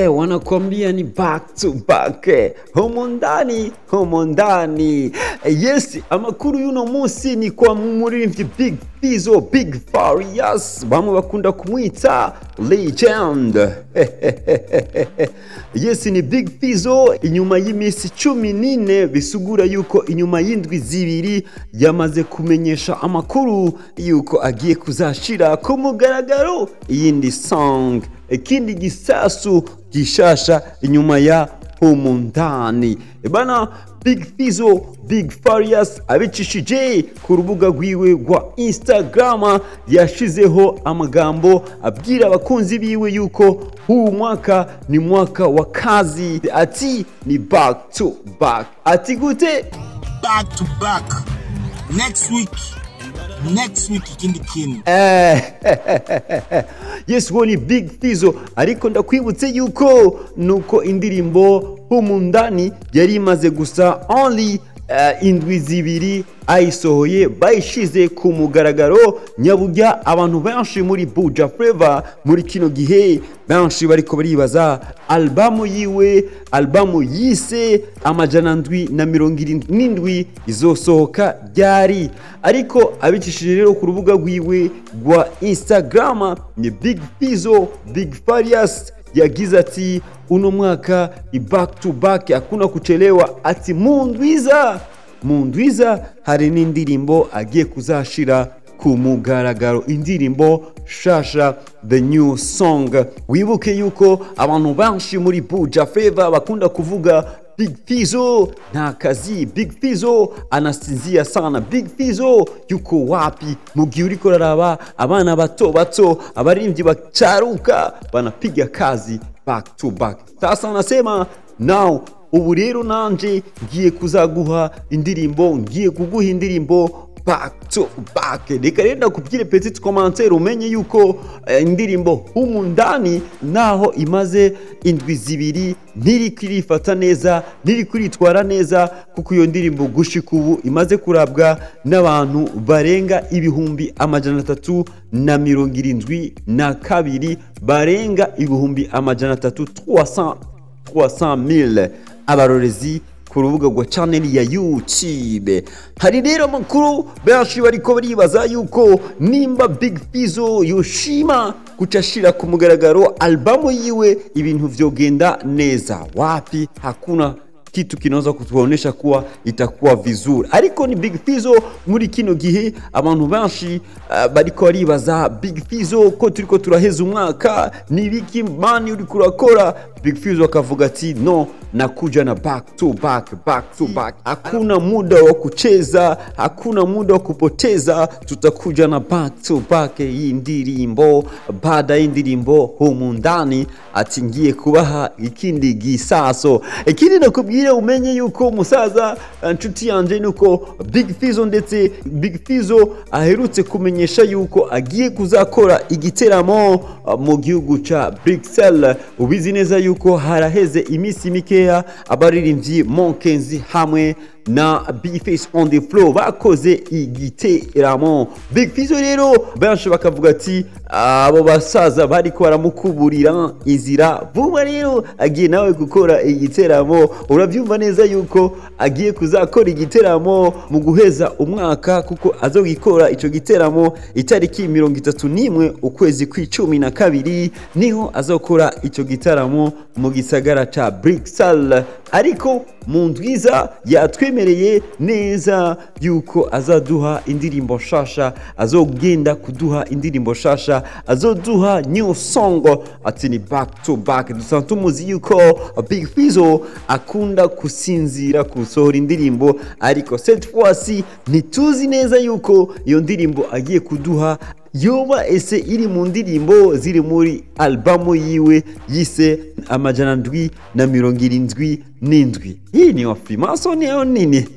Wanakuambia ni back to back, humo ndani, humo ndani. Yes, amakuru y'uno munsi ni kwa muririmbyi Big Fizzo, Big Farious, bamwe bakunda kumwita Legend. Yes, ni Big Fizzo. Inyuma y'iminsi 14, bisigura yuko inyuma y'indwi 2 yamaze kumenyesha amakuru yuko agiye kuzashira ku mugaragaro iyindi song, ikindi gisasu gishasha inyuma ya Humu Ndani. Bana, Big Fizzo, Big Farious, abicishije ku rubuga rwiwe rwa Instagram, yashizeho amagambo abwira abakunzi biwe yuko huu mwaka ni mwaka wa kazi, ati ni back to back. Ati gute? Back to back. Next week, next week ikindi kintu. Yes, uwo ni Big Fizzo. Ariko ndakwibutse yuko nuko indirimbo Humu Ndani yari imaze gusa only indwi 2 ayisohoye, bayishize ku mugaragaro. Nyaburya abantu benshi muri Buja Flavor muri kino gihe benshi bariko baribaza albamu yiwe, albamu yise 777 izosohoka ryari. Ariko abicishije rero ku rubuga rwiwe rwa Instagram, ni Big Fizzo, Big Farious, yagize ati uno mwaka ni back to back, hakuna kuchelewa. Ati mundwiza, mundwiza hari n'indirimbo agiye kuzashira ku mugaragaro, indirimbo shasha, the new song. Wibuke yuko abantu benshi muri Buja Flavor bakunda kuvuga Big Fizzo nta kazi, Big Fizzo anasinzia sana, Big Fizzo yuko wapi? Mu gihe uriko uraraba abana bato bato, abaririmbyi bacaruka banapiga kazi back to back. Sasa anasema now, ubu rero nanje ngiye kuzaguha indirimbo, ngiye kuguha indirimbo back to back. Reka rero ndakubwire petit commentaire, umenye yuko indirimbo Humu Ndani naho imaze indwi 2 ntiri kwirifata neza, ntiri kuritwara neza, kuko iyo ndirimbo gushika ubu imaze kurabwa n'abantu barenga 372,000, barenga 300,000, 300,000 abarorezi ku rubuga rwa channel ya YouTube. Hari rero amakuru benshi bariko baribaza yuko nimba Big Fizzo yoshima kucashira ku mugaragaro albamu yiwe ibintu vyogenda neza. Wapi, hakuna kitu kinaweza kutuonesha kuwa itakuwa vizuri. Ariko ni Big Fizzo muri kino gihe abantu benshi bariko baribaza Big Fizzo ko turiko turaheza umwaka, ni biki mani uri kurakora? Big Fizzo akavuga ati no, nakuja na back to back, back to back, hakuna muda wa kucheza, hakuna muda wa kupoteza, tutakuja na back to back iyi ndirimbo. Baada y'indirimbo Humu Ndani, ati ngiye kubaha ikindi gisaso. Ikindi nakubwira umenye yuko musaza nshuti yanje nuko Big Fizzo, ndetse Big Fizzo aherutse kumenyesha yuko agiye kuzakora igiteramo mu gihugu ca Bruxelles. Ubizi neza yuko haraheze iminsi mikeya abaririmbyi Monkenzi hamwe na B-Face on the floor bakoze igiteramo. Big Fizzo rero benshi bakavuga ati abo basaza bariko baramukuburira inzira, vuba rero agiye nawe gukora igiteramo. Urabyumva neza yuko agiye kuzakora igiteramo mu guheza umwaka, kuko azogikora ico giteramo itariki 31 ukwezi kw'icumi na kabiri, niho azokora ico gitaramo mu gisagara ca Bruxelles. Ariko mu ndwiza yatwemereye neza yuko azaduha indirimbo shasha, azogenda kuduha indirimbo shasha, azoduha new song, ati ni back to back. Dusanzwe tumuzi yuko Big Fizzo akunda kusinzira kusohora indirimbo, ariko cette fois-ci ntituzi neza yuko iyo ndirimbo agiye kuduha yoba ese iri mu ndirimbo ziri muri albamu yiwe yise 777. Hii ni wafimaso niyo nini?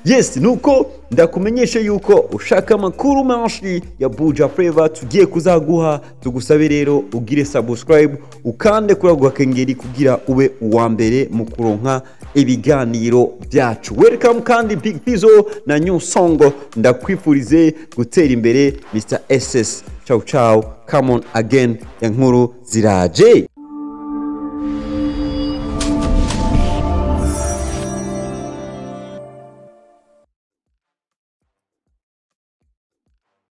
Yes, nuko ndakumenyesha yuko ushaka amakuru menshi ya Buja Flavor tugiye kuzaguha. Tugusabe rero ugire subscribe, ukande kuri ako gakengeri kugira ube uwa mbere mu kuronka ibiganiro byacu. Welcome kandi Big Fizzo na new song, ndakwifurize gutera imbere Mr SS. Ciao ciao, come on again, inkuru ziraje.